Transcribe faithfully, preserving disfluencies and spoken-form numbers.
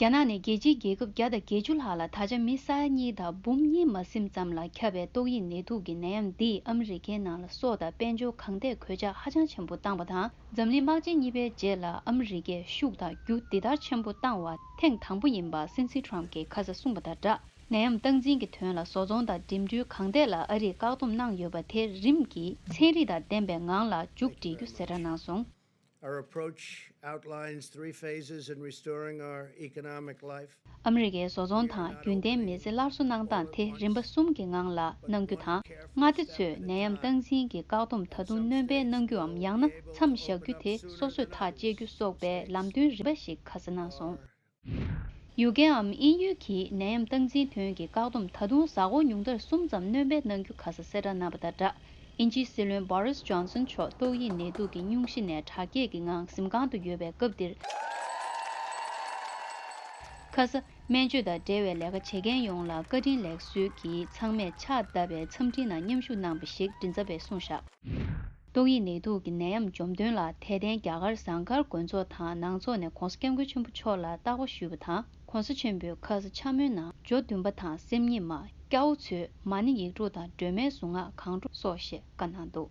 རྒྱ་ནག་ནས་རྒྱལ་སྤྱིའི་རྒྱལ་ཁབ་བརྒྱ་དང་བརྒྱད་ཅུ་ལྷག་ལ་ད་ཆ་མི་ས་ཡ་གཉིས་དང་འབུམ་གཉིས་མ་ཟིན་ཙམ་ལ་ཁྱབ་པའི་ཏོག་དབྱིབས་ནད་དུག་གི་ནད་ཡམས་འདིས་ཨ་མི་རི་ཀའི་ནང་ལ་སྲོག་དང་དཔལ་འབྱོར་གང་ཐད་གོད་ཆག་ཧ་ཅང་ཆེན་པོ་བཏང་བ་དང་། འཛམ་གླིང་དམག་ཆེན་གཉིས་པའི་རྗེས་ལ་ཨ་མི་རི་ཀས་ཤུགས་དང་རྒྱུ་འདི་ལྟར་ཆེན་པོ་བཏང་བ་ཐེངས་དང་པོ་ཡིན་པ་སྲིད་འཛིན་ཊམ་གྱིས་ཁ་ས་གསུངས་པ་དང་སྦྲགས། ནད་ཡམས་སྟངས་འཛིན་གྱི་དོན་ལ་བཟོ་ཚོང་དང་འགྲིམ་འགྲུལ་གང་ཐད་ལ་ཨ་རིས་བཀག་སྡོམ་གནང་ཡོད་པ་དེ་རིམ་གྱིས་ཚན་རིག་དང་ལྡན་པའི་ངང་ལ་མཇུག་སྒྲིལ་རྒྱུ་གསལ་བསྒྲགས་གནང་སོང་། Our approach outlines three phases in restoring our economic life. ཨ་མི་རི་ཀའི་བཟོ་ཚོང་དང་རྒྱུན་ལྡན་མི་ཚེ་སླར་གསོ་གནང་སྟངས་དེ་རིམ་པ་གསུམ་གྱི་ངང་ལ་གནང་རྒྱུ་དང་། མངའ་སྡེ་ཚོས་ནད་ཡམས་སྟངས་འཛིན་གྱི་བཀག་སྡོམ་ད་དུང་སྣོན་པ་གནང་རྒྱུའམ་ཡང་ན་མཚམས་བཞག་རྒྱུ་དེ་སོ་སོས་ཐག་བཅད་རྒྱུ་སོགས་པའི་ལམ་སྟོན་རིམ་པ་ཞིག་ཁ་ས་གནང་སོང་། ཡུ་ཀེའམ་དབྱིན་ཡུལ་གྱིས་ནད་ཡམས་སྟངས་འཛིན་དོན་གྱི་བཀག་སྡོམ་ད་དུང་གཟའ་འཁོར་ཉུང་མཐར་གསུམ་ཙམ་སྣོན་པ་གནང་རྒྱུ་ཁ་ས་གསལ་བསྒྲགས་གནང་བ་དང་སྦྲགས། དབྱིན་ཇིའི་སྲིད་བློན་བྷོ་རིས་ཇོན་སན་མཆོག་ཏོག་དབྱིབས་ནད་དུག་གི་སྙུང་གཞི་ནས་དྲག་སྐྱེད་ཀྱི་ངང་གཟིམ་ཁང་དུ་ཡོད་པའི་སྐབས་འདིར། ཁ་ས་སྨན་བཅོས་དང་འབྲེལ་བའི་ལས་ཀ་བྱེད་མཁན་ཡོངས་ལ་བཀའ་དྲིན་ལེགས་གསོལ་གྱིས་ཚང་མས་ཕྱག་བཏབ་པའི་འཚམས་འདྲིའི་ནང་མཉམ་ཞུགས་གནང་བ་ཞིག་མགྲིན་ཚབ་པས་གསུངས་བཞག་ཏོག་དབྱིབས་ནད་དུག་གི་ནད་ཡམས་འཇོམས་དོན་ལ་དད་ལྡན་རྒྱ་གར་ཟངས་དཀར་དགོན་ཚོགས་དང་ནང་ཚོགས་ནས་༧གོང་ས་༧སྐྱབས་མགོན་ཆེན་པོ་མཆོག་ལ་བརྟག་པ་ཞུས་པ་དང་། ༧གོང་ས་ཆེན་པོས་ཁ་ས་འཆམ་མོའི་ནང་ཇོ་བདུན་པ་དང་སེམས་ཉིད་མ། སྐྱ་བོ་ཚོས་མ་ཎི་ཡིག་དྲུག་དང་སྒྲོལ་མའི་གཟུངས་སྔགས་གང་དྲོ་སོགས་ཞེས་བཀའ་གནང་འདུག